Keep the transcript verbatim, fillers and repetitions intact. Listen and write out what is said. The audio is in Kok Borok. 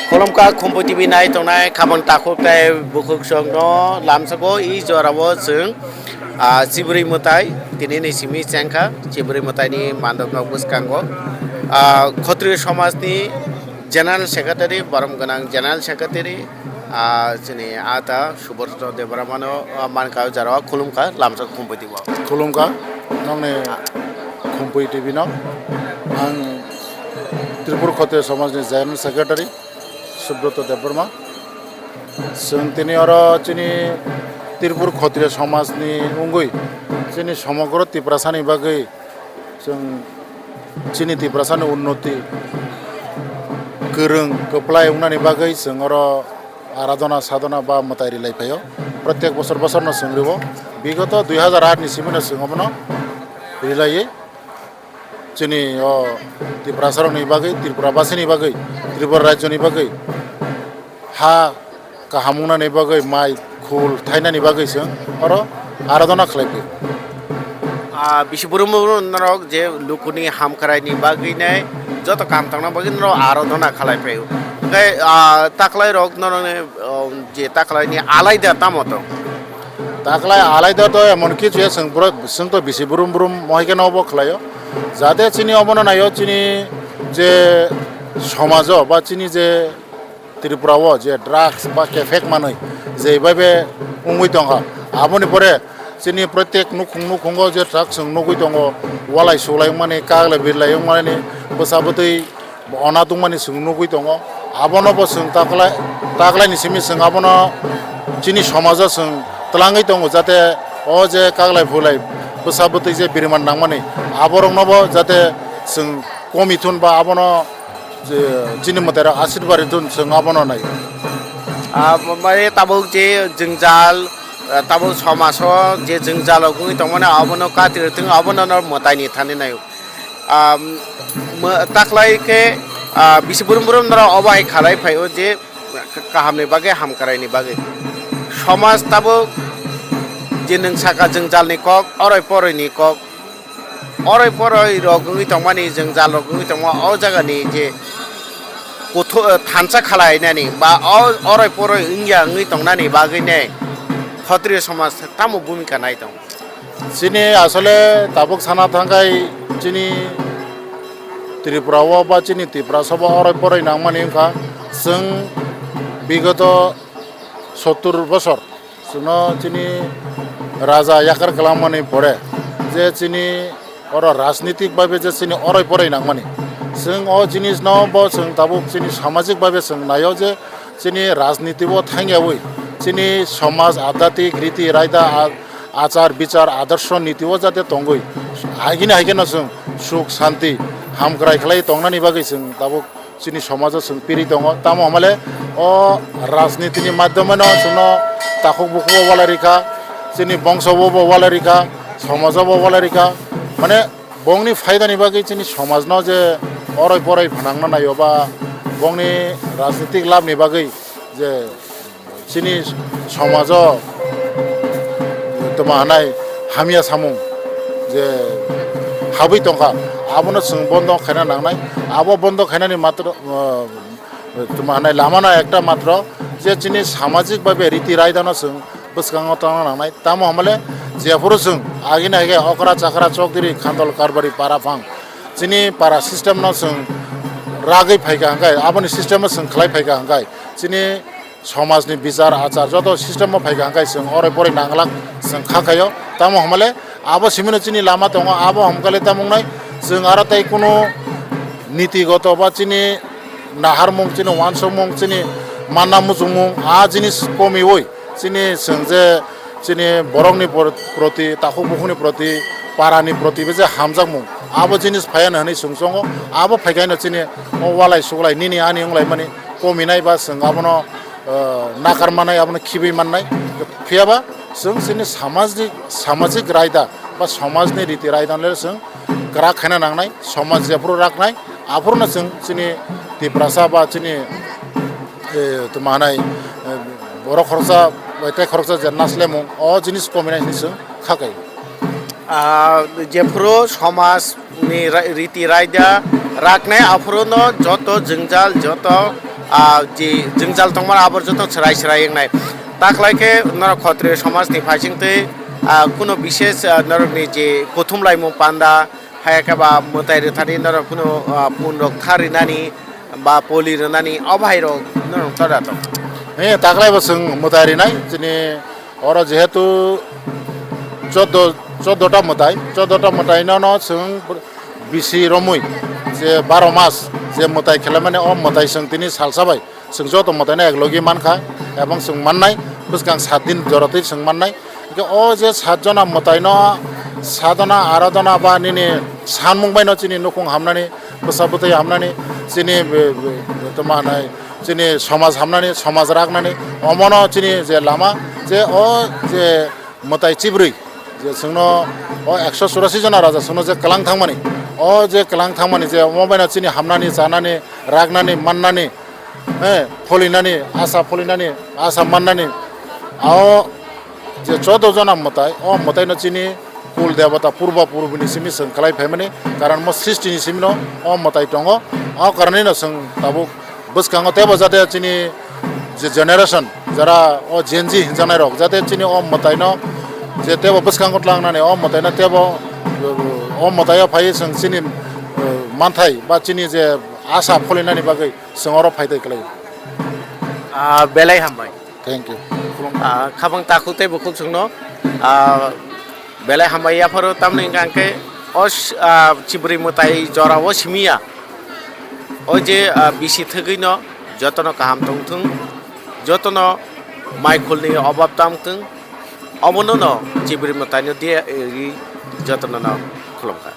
Khulumkha Khumpui T V nai tongnai khamang takhuk tei bukhuk songno lamsako i jorao chwng, ah, Chibri Mwtai tinini simi chengkha. Chibri Mwtaini mandopno bwskango, ah, Khotri Somajni General Secretary, borom gwnang General Secretary, ah, chini ata Subroto Debbarmano, ah, mankha o jorao khulumkha lamsako Khumpui T V o. Khulumkha nongni Khumpui T V no. Ang Tripura Khotri Somajni General Secretary. Subroto Debbarma. Chwng tini oro chini Tripur Khotriya Somajni wngwi chini somogro Tiprasani bagwi chwng chini Tiprasani unnoti kwrwng kwplai wngnani bagwi chwng oro aradhona sadhona ba mwtai rilai phaio. Protek bosor bosorno chwng rwo. Bigoto dui hazar aat ni simino chwng obono rilaiwi chini o Tiprasarokni bagwi, Tripurabasini bagwi, Tripura rajyoni bagwi ha kaham wngnani bagwi, mai khul thainani bagwi chwng oro aradhona khlai phaio. Ah, bisi brum brum norok je lukuni hamkraini bagwi nai joto kam tangna bagwi norok aradhona khlai phaio. Hwnkhe, ah, taklairok norokni, oh, je taklaini alaida tamo tong? Taklai alaida to emon kichu ya, chwng bro-, chwng to bisi brum brum mohai khe no obo khlaio. Jate chini obono naio, chini je somajo ba chini je Tripura o je drugs ba kephek manwi je baibe wngwi tongkha, aboni pore chini protek nukhung nukhungo je drugs chwng nugwi tongo, walai suglai wngmani, kaglai birlai wngmani, bwsa bwtwi Ona tongmani chwng nugwi tongo. Abono bo chwng taklai, taklaini simi chwng abono chini somajo chwng twlangwi tongo, jate o je kaglai phulai bwsa bwtwi je biriman nangmani, aborokno bo jate chwng komi thun ba abono je chini mwtairok asirbar thun chwng abono nai. Ah, bo-, bai tabuk je jwngjal, ah, tabuk somajo je jwngjal rok wngwi tongmani abono kati rwtwng abono no mwtaini thani naio. Am, mw-, taklai khe, ah, bisi brum brum norok obo hai khalai phaio je kahamni bagwi, hamkraini bagwi. Somaj tabuk je nwng saka jwngjalni kok, oroi poroini kok, oroi poroi rok wngwi tongmani, jwngjal rok wngwi tongma o jagani je kuthu-, thansa khalai nani ba o oroi poroi wngya wngwi tongnani bagwi ne Khotriyo somaj tamo bhumika nai tong? Chini asole tabuk sana thangkhai chini Tripura o ba chini Tiprasa bo oroi poroi nangmani wngkha. Chwng bigoto sottur bosor chwngno chini raja yakar kwlangmani pore je chini oro rajnitik baibe je chini oroi poroi nangmani. Chwng o jinisno bo chwng tabuk chini samajik baibe chwng naio je chini rajniti o thangyawi chini somaj, adhatik, riti, raida, a-, achar, bichar, adarsho, niti o jate tongwi, haikhe no haikhe no chwng suk, santi, hamkrai khlai tongnani bagwi chwng tabuk chini somajo chwng piri tongo. Tamo hamale o rajnitini madhyomeno chwngno takhuk bukhuk o walai rikha, chini bongso o bo walai rikha, somajo bo walai rikha. Mane, bongni phaidani bagwi chini somajno je oroi poroi phanangna naio ba bongni rajnitik labni bagwi je chini somajo toma hanai hamya samung je habwi tongkha, abono chwng bondo khaina nangnai. Abo bondo khainani matro, uh, toma hanai lamano ekta matro je chini samajik babe riti raidano chwng bwskango tongna nangnai. Tamo hamale jephuru chwng agini age okra chakra chokdiri khandol karbari para phang chini para system no chwng ragwi phaikha hwnkhe, aboni system no chwng khlai phaikha hwnkhe chini somajni bichar achar joto system o phaikha hwnkhe chwng oroi poroi nanglak chwng kha khaio. Tamo hamale abo simino chini lama tongo, abo hamkale tamo wngnai chwng aro tei kunu niti goto ba chini naharmung, chini uansukmung, chini manna muchungmung, a jinis komiui chini chwng je chini borokni por-, proti, takhuk bukhukni proti, parani proti be je hamjakmung, abo jinis phaiya hwnwi chwng chongo. Abo phaikhaino chini o walai suglai nini ani wnglaimani kominai ba chwng abono, eh, nakar mannai, abono khibui mannai. Phiyaba chwng chini samajni, samajik raida ba somajni riti raida le chwng kwrak khaina nangnai, somaj jephuru raknai, aphuruno chwng chini Tiprasa ba chini, eh, tma hanai, eh, borok khoroksa bai tei khoroksa je naslemung, o jinis kominai hinwi chwng kha kai. Ah, jephuru somajni ra-, riti raida raknai, aphuruno joto jwngjal, joto, ah, je jwngjal tongmani abo joto chwrai chwrai wngnai. Taklai khe norok Khotriyo somajni phaisingtwi, ah, kuno bishes, ah, norokni je kuthumlaimung panda, hai khe ba mwtai rwthani norok kuno, ah, pun rok tha rinani ba poli rwnani o bahai rok norok tora tong. He, taklai bo chwng mwtai rinai chini oro jehetu choddo, choddo ta mwtai, choddo ta mwtai no, no chwng bisi romwi je baro mas je mwtai khelaimani o mwtai chwng tini salsa bai chwng joto mwtaino eklogi mankha, ebong chwng mannai bwskang sat din jorotwi chwng mannai. Hwnkhe o je sat jona mwtaino, sat jona, aro jona ba nini sanmung baino chini nukhung hamnani, bwsa bwtwi hamnani, chini be-, be-, tamo hanai, chini somaj hamnani, somaj raknani, omono chini je lama, je o je mwtai chibrwi, je chwngno o ekso churasi jona raja chwngno je kwlang thangmani, o je kwlang thangmani je omo baino chini hamnani, chanani, raknani, mannani, eh, pholinani, asa pholinani, asa mannani, o je choddo jona mwtai, o mwtaino chini kul debata purba purbini simi chwng kwlai phaimani, karon mo sristini simino o mwtai tongo, o karonwino chwng tabuk bwskango teibo jate chini je generation, jara o Gen Z hinjaknai rok, jate chini o mwtaino je teibo bwskango tlangnani, o mwtaino teibo, o mwtaio phaiwi chwng chini, eh, manthai ba chini je asa pholinani bagwi chwng oro phaitwi kwlai. Ah, belai hambai. Thank you. Ah, khabang takhuk tei bukhuk chwngno, ah, belai hambai yapharo, tamni hwnkha hwnkhe o s-, ah, chibrwi mwtai jorao simiya. O je, ah, bisi thwgwino jotono kaham tongthung, jotono maikhulni obab tangthung, omono no chibrwi mwtaino diya, eh, jotono no khulumkha.